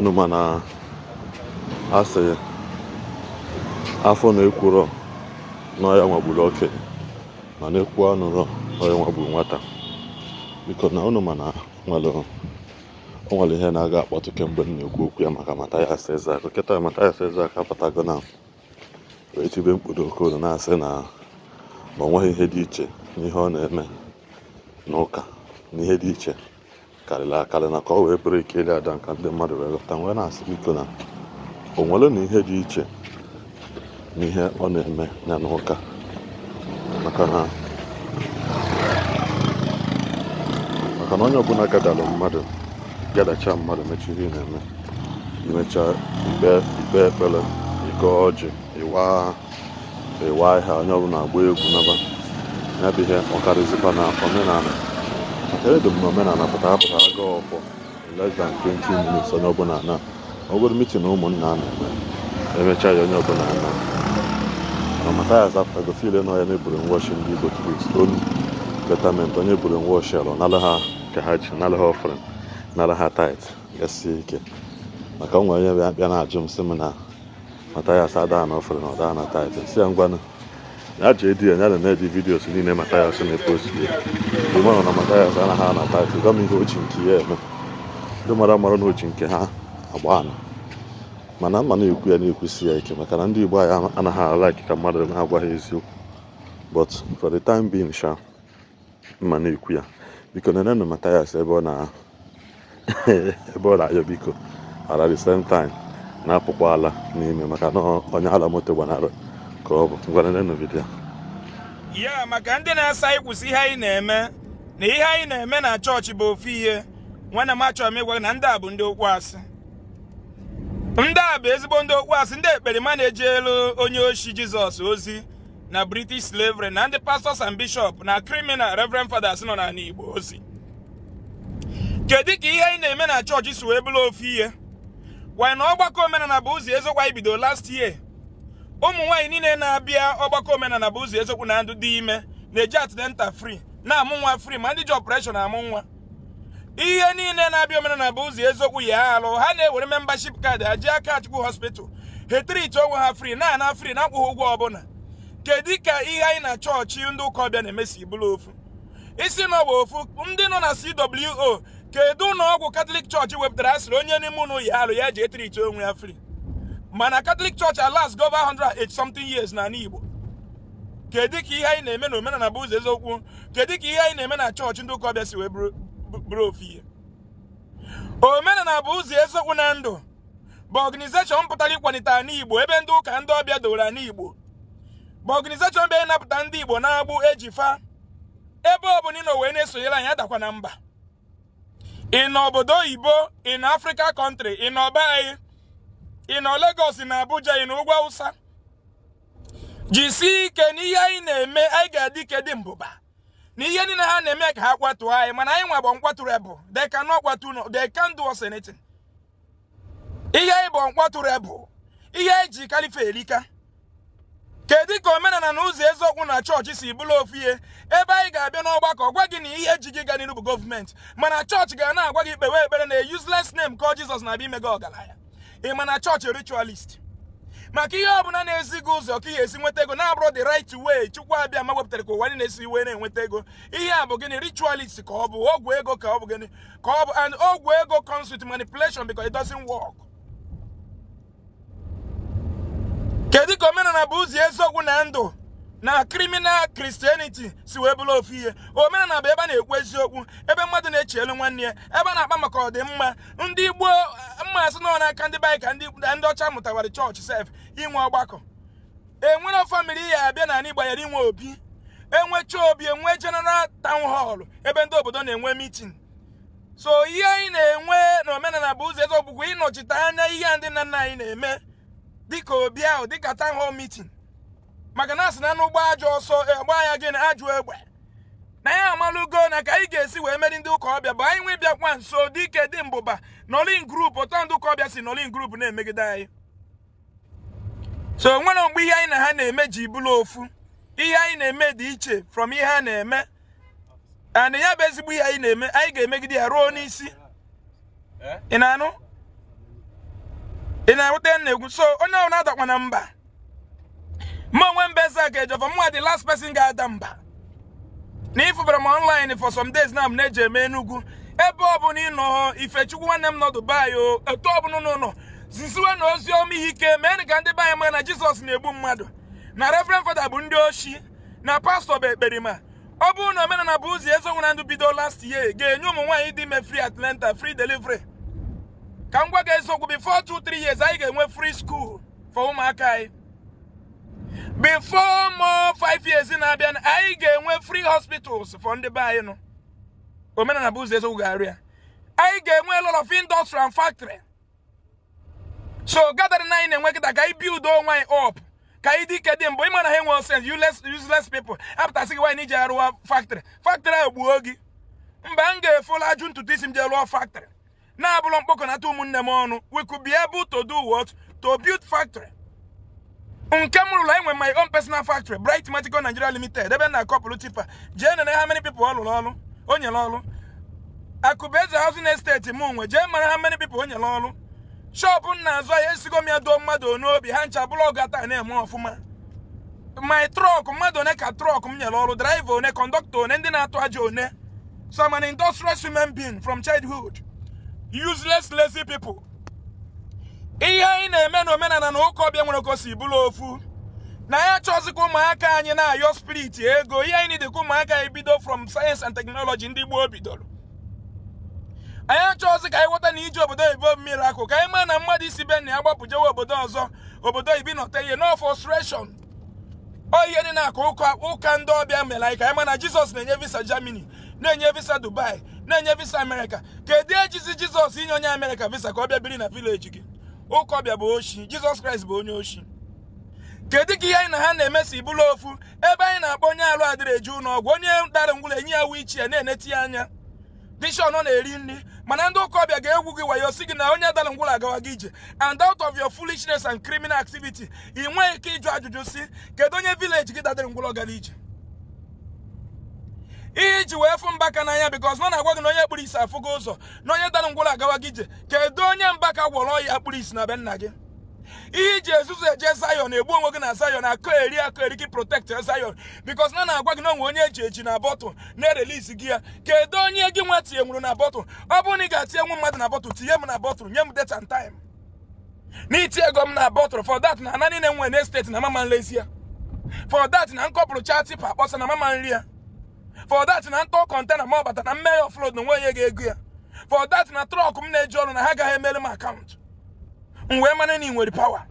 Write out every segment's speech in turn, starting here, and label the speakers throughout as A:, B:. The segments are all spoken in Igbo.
A: Unu ma na asị afọ na-ekwurọ na ọ ya nwa gburu okenye, mana ekwu anụrọ na ọ ya nwa gburu nwata. Biko na unu ma na nwere o nwere ihe na-aga akpọtụ kemgbe m na-ekwu okwu ya maka Mathias Ezeaku. Kịta Mathias Ezeaku apụtago na wee tibe mkpu n'oke olu na-asị na na o nweghị ihe dị iche n'ihe ọ na-eme n'ụka, na ihe dị iche karịrị akarị, na ka ọ wee bụrụ ikeli ada nka ndị mmadụ wee ghọta. Wee na-asị, biko, na o nwere na ihe dị iche n'ihe ọ na-eme ya n'ụka, maka na onye ọbụla gadalụ mmadụ gadacha mmadụ mechaa ihe ị na-eme, imecha ikpe ikpe ekpere, ịgọ ọjị, ịwa ịwa ihe, onye ọbụla agba egwu naba ya bụ ihe. Ọ karịzikwa na omenala, maka edo m na omenala pụtara apụtara gaa ọfọ in less than 20 minutes, onye ọbụla na ọ bụrụ meeting ụmụnna a na-eme, emechaa ya, onye ọbụla na. Mana Mathias apụtago feel na ya na-ebrainwash ndị Igbo to his own betterment. Onye brainwash ala nala ha ka ha ji nala ha offering, nala ha tithe, gasie ike. Maka onwe onye bịa bịa na-ajụ m, sị m na Mathias adaa na offering, ọ daa na tithe. Si ya ngwanụ, ya jee di ya, ya na na-edi videos niile Mathias na-epost ya, ịmara na Mathias anaghị ana tithe. Gwa m ihe o ji nke ya eme. Ndị mara mara na o ji nke ha agba ana, mana mma na-ekwu ya, na-ekwusi ya ike, maka na ndị Igbo anyị anaghị alike ka mmadụ na-agwa ha eziokwu. But for the time being sha, mma na-ekwu ya. Biko, nenenụ Mathias ebe ọ na-ayọ biko, at the same time na-apụkwa ala n'ime, maka na onye ala moto gbanara ka ọ bụ. Ngwa, nenenụ video.
B: Ya maka ndị na-asa ịkwụsị ihe anyị na-eme na ihe anyị na-eme na chọọchị bụ ofu ihe. Nwanne m, achọrọ m ịgwa gị na ndị a bụ ndị okwu asị. Ndị a bụ ezigbo ndị okwu asị, ndị ekperima na-eji elu onye oshi Jizọs ozi na British slavery, na ndị pastors and bishop na criminal reverend fathers nọ n'ala Igbo ozi. Kedu ka ihe anyị na-eme na chọọchị si wee bụrụ ofu ihe? Wanyị na ọgbakọ Omenala bụ Ụzọ Eziokwu anyị bido last year, ụmụ nwaanyị niile na-abịa ọgbakọ Omenala bụ Ụzọ Eziokwu na Ndụ dị ime na-eji antenatal free, na-amụ nwa free, ma ndị ji operation amụ nwa. Ihe niile na-abịa Omenala bụ Ụzọ Eziokwu ya alụ, ha na-ewere membership card ha ji aka Chukwu hospital, ha treat onwe ha free, na-ana free, na-akwụghị ụgwọ ọbụla. Kedu ka ihe anyị na chọọchị ndị ụka ọbịa na-emesi bụrụ ofu? Isi na ọ bụ ofu, ndị nọ na CWO, kedu ụlọ ọgwụ Catholic Church wepụtara asịrị onye n'ime ụlọ ya alụ ya ji etreat onwe ya free? Mana Catholic Church alas go over 108 something years n'ala Igbo. Kedu ka ihe anyị na-eme na Omenala bụ Ụzọ Eziokwu, kedu ka ihe anyị na-eme na chọọchị ndị ụka ọbịa si wee bụrụ ofu ihe? Omenala bụ Ụzọ Eziokwu na Ndụ bụ organization pụtara ịkwalite ala Igbo ebe ndị ụka ndị ọbịa dowere ala Igbo, bụ organization bịa ịnapụta ndị Igbo na-agbụ ejifa. Ebe ọ bụla ị nọ wee na-esonyere anyị, adakwa na mba. Ị nọ obodo oyibo, ị nọ Africa country, ị nọ be anyị, ị nọ Lagos, na Abuja, ị nọ ugwu Awụsa, jisie ike n'ihe anyị na-eme. Anyị ga-adị ike, dị mbụba na ihe niile ha na-eme ka ha kwatuo anyị, mana anyị nwa bụ unkwatable. They cannot kwatu, no, they can't do us anything. Ihe anyị bụ unkwatable. Ihe anyị ji kalife erika. Kedu ka Omenala na Ụzọ Eziokwu na chọọchị si bụrụ ofu ihe, ebe anyị ga-abịa n'ọgbakọ gwa gị na ihe ji gị ga n'iru bụ gọọmenti, mana chọọchị ga na-agwa gị kpewe ekpere na useless name called Jizọs na-abịa ime gị ọgaranya? Ị ma na chọọchị ritualist, maka ihe ọbụla na-ezi gị ụzọ ka ị ga-esi nweta ego na-abụrụ the right way Chukwu abịa ma wepụtara ka ụwa niile esi wee na-enweta ego. Ihe a bụ gịnị? Ritualist ka ọ bụ? Ọgwụ ego ka ọ bụ? Gịnị ka ọ bụ? And ọgwụ ego comes with manipulation because it doesn't work. Kedu ka Omenala bụ Ụzọ Eziokwu na Ndụ na criminal Christianity si wee bụrụ ofu ihe? Omenala bụ ebe a na-ekwu eziokwu, ebe mmadụ na-eche elu nwanne ya, ebe a na-akpa maka ọdịmma ndị gboo. Mmasị nọ n'aka ndị be anyị ka ndị ọcha mụtawara chọọchị sef inwe ọgbakọ. Enwere family ya abịa n'ala Igbo yara inwe obi, enwecha obi, enwe general town hall ebe ndị obodo na-enwe meeting. So ihe anyị na-enwe na Omenala bụ Ụzọ Eziokwu bụ ịnọchite anya ihe ndị nna nna anyị na-eme, dịka obi ahụ, dịka town hall meeting, maka na asị na anụ gbaa ajọ ọsọ gbaa ya gịnị ajụ egbe. Na ya amalugo na ka anyị ga-esi wee meri ndị ụka ọbịa bụ anyị nwe bịakwa nso dike dị mbụba nọlin group, otu ndị ụka ọbịa si nọlin group na-emegide anyị. So nwere mgbe ihe anyị na ha na-eme ji bụrụ ofu. Ihe anyị na-eme dị iche from ihe ha na-eme, and ya bụ ezigbo ihe anyị na-eme. Anyị ga-emegide ya ruo n'isi. Ị na-anụ? Ị na-enweta ihe m na-ekwu? So onye ọbụla adakwa na mba. Mụ onwe mba eze ka ejọfọ mụnwa, the last person ga-ada mba na ịfụbara m online for some days na m na-eji eme Enugu. Ebe ọbụla ị nọ, Ifechukwu nwanne m nọ Dubai o, etu ọbụla unu nọ, zisiwe na ozi ọma ihe ike mee ka ndị be anyị mara na Jizọs na-egbu mmadụ, na Reverend Father bụ ndị oshi, na pastọ bụ ekperima. Ọ bụrụ na Omenala bụ Ụzọ Eziokwu na Ndụ bido last year ga-enye ụmụ nwaanyị dị ime free antenatal, free delivery, ka m gwa gị eziokwu, before 2-3 years anyị ga-enwe free school for ụmụaka anyị. Before more 5 years na-abịa, anyị ga-enwe free hospitals for ndị be anyị nọ. Omenala bụ Ụzọ Eziokwu ga-arụ ya. Anyị ga-enwe a lot of industry and factory. So gathering anyị na-enwe kịta ka anyị build onwe anyị up, ka anyị dị ike dị mbụ. Ịma na ha enwe sense, useless, useless people apụtasị gị nwaanyị iji arụwa factory, factory ahụ gbuo gị. Mba, m ga-efola ajụ ntutu isi m jee rụọ factory na-abụlọ mkpokọnata ụmụnne m ọnụ. We could be able to do what? To build factory. Nke m rụrụ, enwe my own personal factory, Bright Matico Nigeria Limited, ebe na akọpụrụ tipper. Jee nene how many people ọ lụrụ ọrụ, o nyere ọrụ. Akụbeze Housing Estate m nwe, jee mara how many people o nyere ọrụ. Shop m na-azụ ahịa, esigo m ya doo mmadụ n'obi ha ncha bụrụ ọga taa na-eme ọfụma. My truck, mmadụ one ka truck m nyere ọrụ, driver one, conductor one, ndị na-atụ aja one. So I'm an industrious human being from childhood. Useless, lazy people. Ihe anyị na-eme n'omenala na ụka ọbịa nwere ka o si bụrụ ofu na ya chọzi ka ụmụaka anyị na-ayọ spirit ego. Ihe anyị dị ka ụmụaka anyị bido from science and technology ndị gboo bidoro. Anyị achọghịzị ka anyị ghọta na ije obodo oyibo miracle, ka anyị maa na mmadụ isi be na ya gbapụ jewe obodo ọzọ, obodo oyibo nọta ihe no frustration. Ọ ihe dị na-aka ụka ụka ndị ọbịa mere anyị ka anyị maa na Jizọs na-enye visa Germany, na-enye visa Dubai, na-enye visa Amerịka. Kedu ejizi Jizọs inye onye Amerịka visa ka ọ bịa biri na village gị? Ụka ọbịa bụ oshi. Jizọs Kraịst bụ onye oshi. Kedu ka ihe anyị na ha na-eme si bụrụ ofu, ebe anyị na-akpọ onye arụ adịrị eje ụlọ ọgwụ, onye dara ngwụla enye ya wichie na-eneti ya anya dishon ọ na-eri nri, mana ndị ụka ọbịa ga-egwu gị wayo si gị na onye dara ngwụla agawa gị ije? And out of your foolishness and criminal activity, ị nweghị ike ịjụ ajụjụ si kedu onye village gị dadara ngwụlọ gara ije? Ihe iji wee fụ Mbaka n'anya, because ọ na-agwa gị na onye kpuru isi afụgo ụzọ, na onye dara ngwụlọ agawa gị ije. Kedu onye Mbaka gwọrọ ọya kpuru isi na be nna gị? Ihe iji ezuzu eje Zion, egbu onwe gị na Zion, akọ eri akọ eri gị protect Zion, because na na-agwa gị na onwe onye eji eji na bottle na-erelease gị ya. Kedu onye gị nwa tinye nwuru na bottle? Ọ bụrụ na ị ga-atinye nwu mmadụ na bottle, tinye m na bottle, nye m date and time na iti ego m na bottle. For that na ana niile nwere n'estate na mama nlezi ya. For that na nkọpụrụ cha tipper akpọsa na mama nri ya. For that na ntọ container ma ọ bata na mme ya offload na onwe onye ga-ego ya. For that na truck m na-eji ọrụ na ha agaghị emere m account, m wee mara na ị nwere power.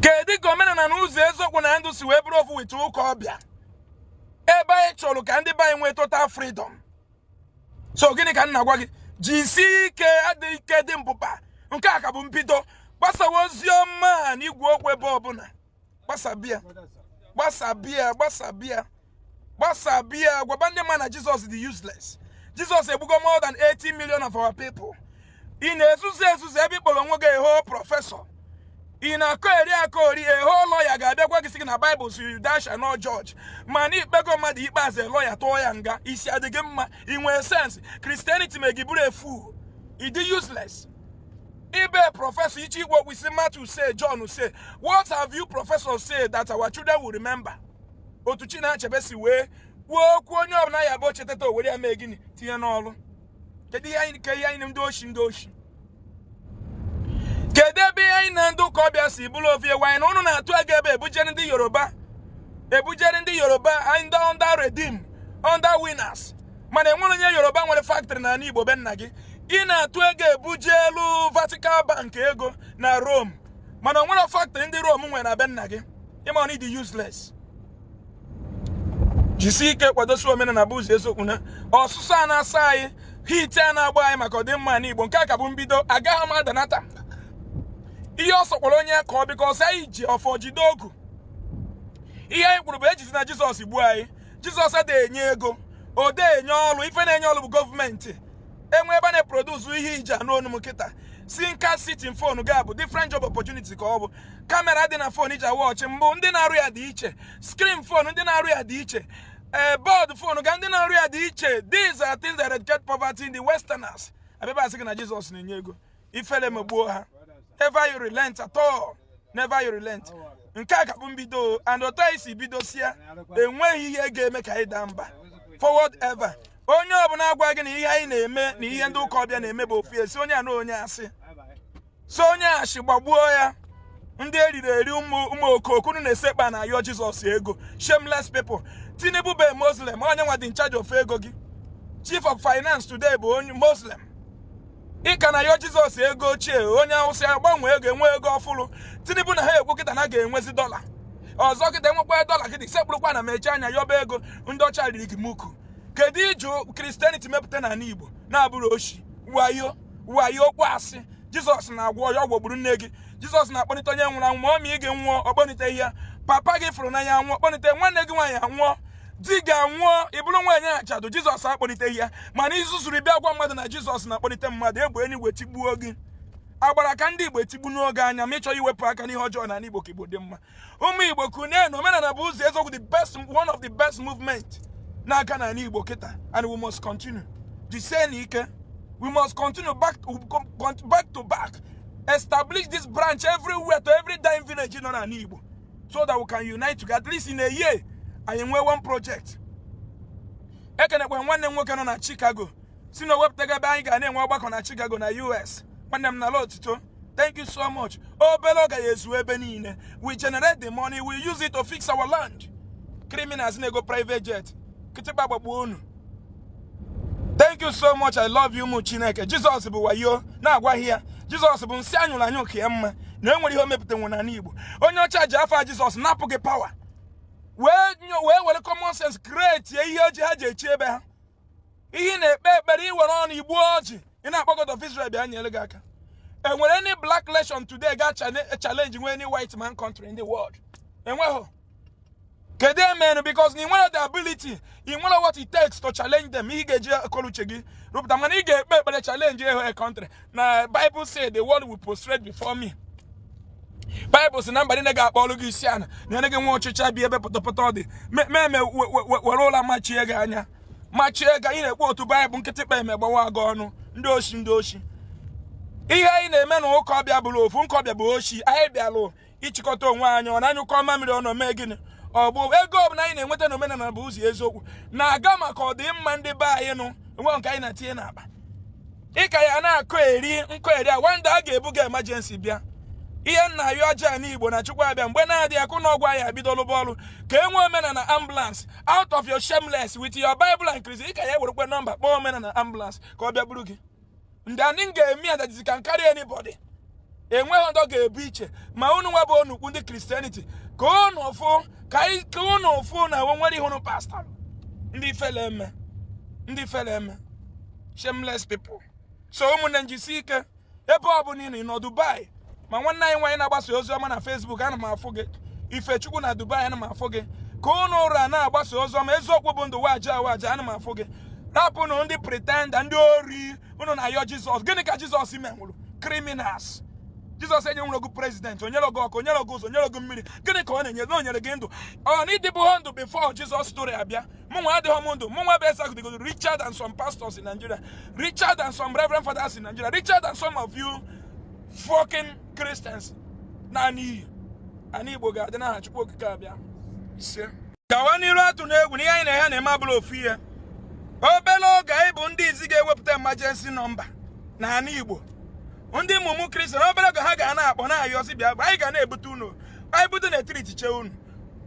B: Kedu ka Omenala na Ụzọ Eziokwu na Ndụ si wee bụrụ ofu with ụka ọbịa, ebe anyị chọrọ ka ndị be anyị nwee total freedom? So gịnị ka m na-agwa gị? Jisie ike, adịghị ike dị mbụba. Nke a ka bụ mbido. Gbasawa ozi ọma na igwe okwu ebe ọbụla. Gbasabịa, gbasabịa, gbasabịa, gbasabịa. Gwaba ndị ma na Jizọs dị useless. Jizọs egbugo more than 80 million of our people. Ị na-ezuzu ezuzu ebe ị kpọrọ onwe gị eho professor, ị na-akọ eri akọ ori eho lawyer ga-abịa gwa gị sị gị na Baịbụl si thou shall not judge, mana ikpego mmadụ ikpeazụ lawyer tụọ ya nga. Isi adịghị mma? Ị nwee sense? Christianity mee gị bụrụ efu, ị dị useless. Ibe professor iche igwe okwu isi Matthew say, John say, what have you, professor, say that our children will remember? Otu Chinachebe si wee kwuo okwu, onye ọbụla ya bụ chetata o were ya mee gịnị? Tinye n'ọrụ. Kedu ihe anyị, ke ihe anyị ndị oshi, ndị oshi? Kedu ebe ihe anyị na ndị ụka ọbịa si bụrụ ofu ewu? Anyị na ụnụ na-atụ ego ebe ebujere ndị Yoruba, ebujere ndị Yoruba anyị, ndị under Redeem, under Winners, mana enwere onye Yoruba nwere factory n'ala Igbo be nna gị. Ị na-atụ ego ebuje elu Vatican Bank ego na Rome, mana onwere factory ndị Rome nwere na be nna gị. Ịma na ịdị useless. Jisie ike kwadosi Omenala bụ Ụzọ Eziokwu na ọsụsọ a na-asa anyị hit a na-agba anyị maka ọdịmma ala Igbo. Nke a ka bụ mbido. Agaghị m adanata ihe ọ sọkwara onye ka ọ bịkọs anyị ji ọfọ jide ogu. Ihe anyị kwuru bụ ejizi na Jizọs gbuo anyị. Jizọs adịghị enye ego, o de enye ọrụ. Ife na-enye ọrụ bụ gọọmenti enwe ebe a na-eproduce ihe iji anụ onu m kịta. Sinka sitin phone ga bụ different job opportunity ka ọ bụ. Camera dị na phone iji awatch mbụ, ndị na-arụ ya dị iche. Screen phone, ndị na-arụ ya dị iche. Ee, board phone ga, ndị na-arụ ya dị iche. These are things that eradicate poverty in the westerners. Abịaba asị gị na Jizọs na-enye ego. Ifele megbuo ha. Never you relent at all, never you relent. Nke a ka bụ mbido, and otu anyị si bidosia, enweghị ihe ga-eme ka anyị daa mba. Forward ever. Onye ọbụla agwa gị na ihe anyị na-eme na ihe ndị ụka ọbịa na-eme bụ ofu, esi onye a na onye asị, so onye ashị gbagbuo ya. Ndị eriri eri, ụmụ okooko, unu na-esekpa na ayọ Jizọs ego. Shameless people. Tinubu bụ Muslim, onye nwa dị in charge of ego gị. Chief of finance today bụ onye Muslim. Ị ka na ayọ Jizọs ego ochie. Onye Awụsa gbanwee ego, enwe ego ọfụrụ. Tinubu na ha ekwu kịta na ga-enwezi dọla ọzọ. Kịta enwekwa dọla kịta, isekpụrụkwa na mechie anya yọba ego. Ndị ọcha riri gị muku. Kedu iju Christianity mepụta n'ala Igbo na-abụrụ oshi, wayo, wayo, okwu asị? Jizọs na-agwọ ọya, ọgwọ gburu nne gị. Jizọs na-akpọlite onye nwụrụ anwụ, ma ọ ma ị gị nwụọ, ọkpọlite ihe. Papa gị fụrụ n'anya anwụọ, kpọlite. Nwanne gị nwaanyị anwụọ, di gị anwụọ, ị bụrụ nwaanyị achadụ, Jizọs akpọlite ihe. Mana izuzuru bịa gwa mmadụ na Jizọs na-akpọlite mmadụ, egbe enigwe tigbuo gị. Agbara ka ndị Igbo etigbu n'oge anya ma ịchọ iwepụ aka n'ihe ọjọọ n'ala Igbo ka Igbo dị mma. Ụmụ Igbo, kunye na omenala bụ ụzọ eziokwu, the best, one of the best movement n'aka n'ala Igbo kịta, and we must continue. Jisie na ike. We must continue back to back, establish this branch everywhere, to every dying village nọ n'ala Igbo, so that we can unite together. At least in a year, anyị nwee one project. Ekenekwe nwanne m nwoke nọ na Chicago, si na o wepụtago ebe anyị ga na-enwe ọgbakọ na Chicago na US. Nwanne m, nala otito, thank you so much. Obere oge ya ezu ebe niile. We generate the money, we use it to fix our land. Criminals na-ego private jet, kịtịkpa gbagbuo unu. Thank you so much. I love you. Ụmụ Chineke, Jizọs bụ wayo na-agwaghị ya. Jizọs bụ nsị anyụrụ anyụ ka ya mma na enwere ihe o mepụta nwe n'ala Igbo. Onye ọcha ji afa Jizọs napụ gị power, wee were common sense create ihe oji ha ji echi ebe ha. Ihe ị na-ekpe ekpere, iwere ọnụ igbuo ọjị, ị na-akpọ God of Israel bịa nyere gị aka. Enwere any black nation today ga challenge nwe any white man country in the world? Enweghị. Kedu emenu? Because na ị nwere the ability, ị nwere what it takes to challenge them. Ihe ị ga-eji akọrọ uche gị rụpụta, mana ị ga-ekpe ekpere challenge a country na Bible say the world will prostrate before me. Bible sị na mba niile ga-akpọ ọrụ gị isi ana na ene gị nwe ọchịchị bi ebe pọtọpọtọ dị meme were ụla machie gị anya, machie gị. Anyị na-ekwu otu Baịbụl nkịtị kpa eme gbawa gị ọnụ. Ndị oshi, ndị oshi. Ihe anyị na-eme na ụka ọbịa bụrụ ofu nke ọbịa bụ oshi. Anyị bịalụ ịchịkọta onwe anyị ọ na-anyụkọ mamịrị ọnụ mee gịnị? Ọ bụ ego ọbụla anyị na-enweta n'omenala bụ ụzọ eziokwu na-aga maka ọdịmma ndị be anyị nụ. Enwe nke anyị na-etinye n'akpa ịka ya na-akọ eri nkọ eri a wanda a ga-ebuga emergency bịa. Ihe nna ayọ aja n'Igbo na Chukwu abịa mgbe na-adịghị akụ na ọgwụ anyị ebidolu ọrụ ka e nwee omenala ambulance. Out of your shameless with your Bible and Christian, ị ka ya ewerekwe nọmba kpọọ omenala ambulance ka ọ bịa buru gị. Ndị anyị ga-eme ya that it can carry anybody. Enweghị ndị ọ ga-ebu iche ma unu nwa bụ onukwu ndị Christianity ka unu fụ ka anyị ka unu fụ na nwere ihe unu pastọ. Ndị fele eme, ndị fele eme, shameless people. So ụmụnne m, jisi ike ebe ọ bụla ị nọ. Ị nọ Dubai, ma nwanne anyị nwaanyị na-agbasa ozi ọma na Facebook, ana m afụ gị. Ifechukwu na Dubai, ana m afụ gị. Ka unu ụra na-agbasa ozi ọma, eziokwu bụ ndụ, waja waja, ana m afụ gị. Rapụnụ ndị pretender, ndị ori. Unu na-ayọ Jizọs gịnị ka Jizọs menwụrụ? Criminals. Jizọs enye nwere gị president, onyere gị ọkụ, onyere gị ụzọ, onyere gị mmiri. Gịnị ka ọ na-enye? Na o nyere gị ndụ. Ọ na ịdịbụghọ ndụ before Jizọs story abịa. Mụnwa adịghị m ndụ. Mụnwa bụ eze richer than some pastors in Nigeria, richer than some reverend fathers in Nigeria, richer than some of you fucking Christians. Naanị iyi ana Igbo ga-adị n'aha Chukwu Okike abịa. Ise, gawa n'iru. Atụ na egwu na ihe anyị na ya na-eme abụrụ ofu ihe. Obere oge, anyị bụ ndị izi ga-ewepụta emergency number n'ala Igbo. Ndị mụmụ Christian, obere oge ha ga na-akpọ na-ayọzi bịa. Anyị ga na-ebute unu, anyị bute na etiritiche unu,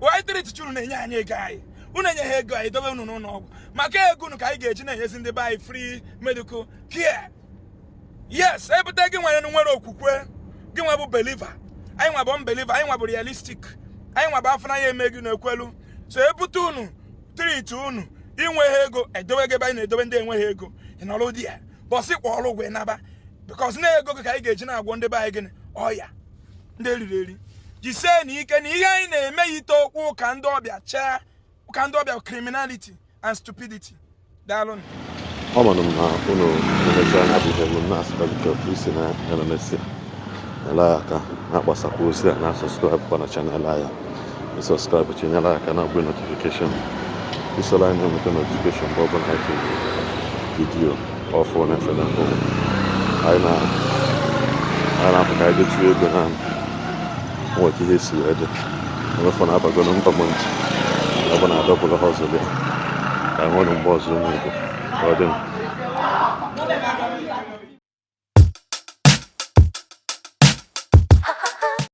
B: anyị tiritiche unu, na-enye anyị ego anyị. Unu enye ha ego, anyị dobe unu n'ụlọ ọgwụ maka ego unu ka anyị ga-eji na-enyezi ndị be anyị free medical care. Yes, ebute gị nwere okwukwe gị nwa bụ believer. Anyị nwa bụ unbeliever, anyị nwa bụ realistic, anyị nwa bụ afọ na ya eme gị na-ekwelu. So ebute unu, treat unu, inweghị ego, edobe gị ebe anyị na-edobe ndị enweghị ego. Ị nọrọ di ya bọsị kwa ọrụ ụgwọ ịnaba, because na ego gị ka anyị ga-eji na-agwọ ndị be anyị. Gịnị ọya ndị eriri eri? Jisie na ike na ihe anyị na-eme ya ite okwu ụka ndị ọbịa chee ụka ndị ọbịa, criminality and stupidity. Daalụnụ.
A: Ọ manụ m na unu emechaa anya bụ ihe m na-asịkwa gị ka isi na ememesi nyere anyị aka na-agbasakwa ozi a, na subscribe kwa na channel anyị. Subscribe, chinyere anyị aka na ogbe notification, isoro anyị na-enweta notification mgbe ọbụla anyị tinyere video ọfụ na-efe na mbụ. Anyị na A na-apụ ka anyị jee tụọ ego na nwere ka ihe si wee dị. Emefọ na-abago na mba mọntị ọ bụ na adọbụla hustle ya ka anyị nwere mgbe ọzọ. Ụmụ Igbo, ka ọ dị.